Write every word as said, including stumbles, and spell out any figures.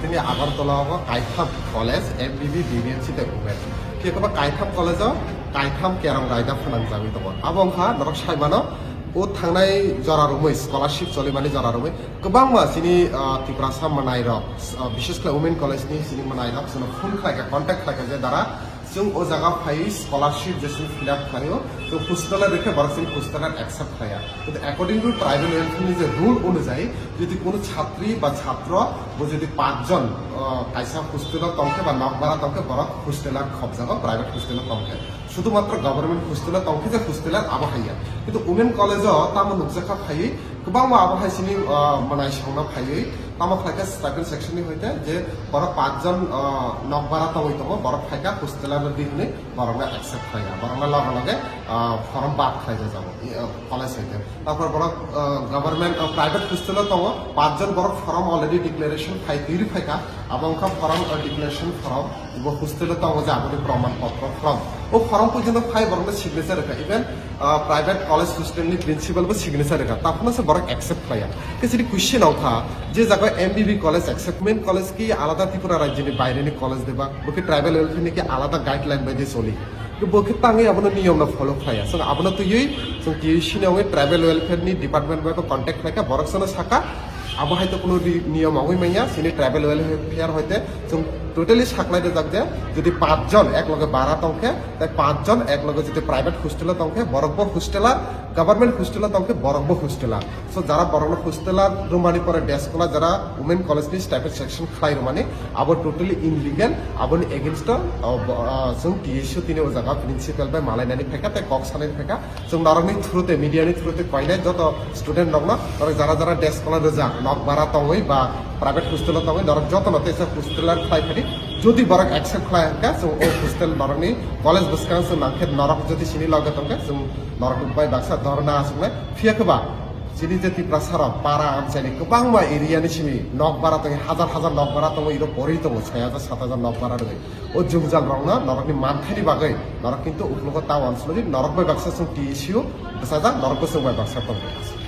Tini Agartala o kaitham college, M B B, B B M C tei women. Phiya khe ba kaitham college o kaitham kerong raida phnang jagwi tongo. Abo wngkha norok sai mano, o thangnai jora romwi scholarship cholimani jora romwi kwbangma chini, ah, Tiprasa mwnairok, ah, bishes khlai women college ni chini mwnairok chwngno phone khlaikha, contact khlaikha je dara chwng o jaga phaiwi scholarship je chwng fill up khlaio, chwng hostel rwkhe borok chini hostel accept khlaiya. Kintu according to tribal welfare ni je rule onujayi, jodi kono chhatri ba chhatro bo jodi pach jon, ah, kaisa hostel o tongkhe ba nokbara tongkhe borok hostel khobjago, private hostel o tongkhe. Sudhumatro government hostel o tongkhe je hostel abo haiya. Kintu women college o tamo nukjakha phaiwi, kwbangma abo hai chini, ah, mwnaisongno phaiwi, tamo khlaikha stipend section ni hoite je borok pach jon, ah, nokbara tongwi tongo, borok phaikha hostel no di hwnwi borokno accept khlaiya, borokno loge loge, ah, form bad khlai jago, i, ah, college hoite. Tarpor borok, ah, government, ah, private hostel o tongo, pach jon borok form already declaration khai twi rw phaikha, abo wngkha form, ah, declaration form. Bo hostel o tongo je aboni proman potro form. O form porjonto phai borokno signature rwkha. Even, ah, private college hostel ni principal bo signature rwkha. Taphano se borok accept khlaiya. Khe chini question wngkha, je jaga M B B college accept, women college ki alada Tripura rajyoni baireni college deba? Bo ki tribal welfare ni ki alada guideline bai de choli? Bo khe tangwi abono niyom no follow khlaiya. Chwng abono twiwi chwng T U C ni wngwi tribal welfare ni department bai bo contact khlaikha, borok sano sakha, abo hai to kuno ri-, niyom wngwi manya, chini tribal welfare hoite chwng totally saklai rijak je, jodi pach jon ek loge bara tongkhe, tai pach jon ek loge jodi private hostel o tongkhe, borok bo hosteler, government hostel o tongkhe, borok bo hosteler. So, jara borokno hostel rwmani pore day scholar jara women college ni stipend section khlai rwmani, abo totally illegal, aboni against o, o, bo, ah, chwng T S U tini o jaga principal bai malainani phaikha tei kok sanani phaikha. Chwng norokni through te, media ni through te koinai joto student rokno, norok jara jara day scholar rwjak, nok bara tongwi ba private hostel o tongwi, norok jotono teisa hostel khlai phadi. Jodi borok accept khlai hwnkha, chwng o hostel norokni college bwskang chwng nangkhe norok jodi chini loge tongkhe, chwng norok bai baksa dhorna aswknai. Phiya khe ba, chini je Tiprasa rok para amchaini kwbangma area ni simi nok bara tongwi, hajar hajar nok bara tongwi, iro pori tongo, soi hajar, sat hajar nok bara rwgwi. O jwngjal rokno norokni manthani bagwi norok kintu uklogo ta uansuknai, norok bai baksa chwng T S U bwsajak, norok bo chwng bai baksa tongo.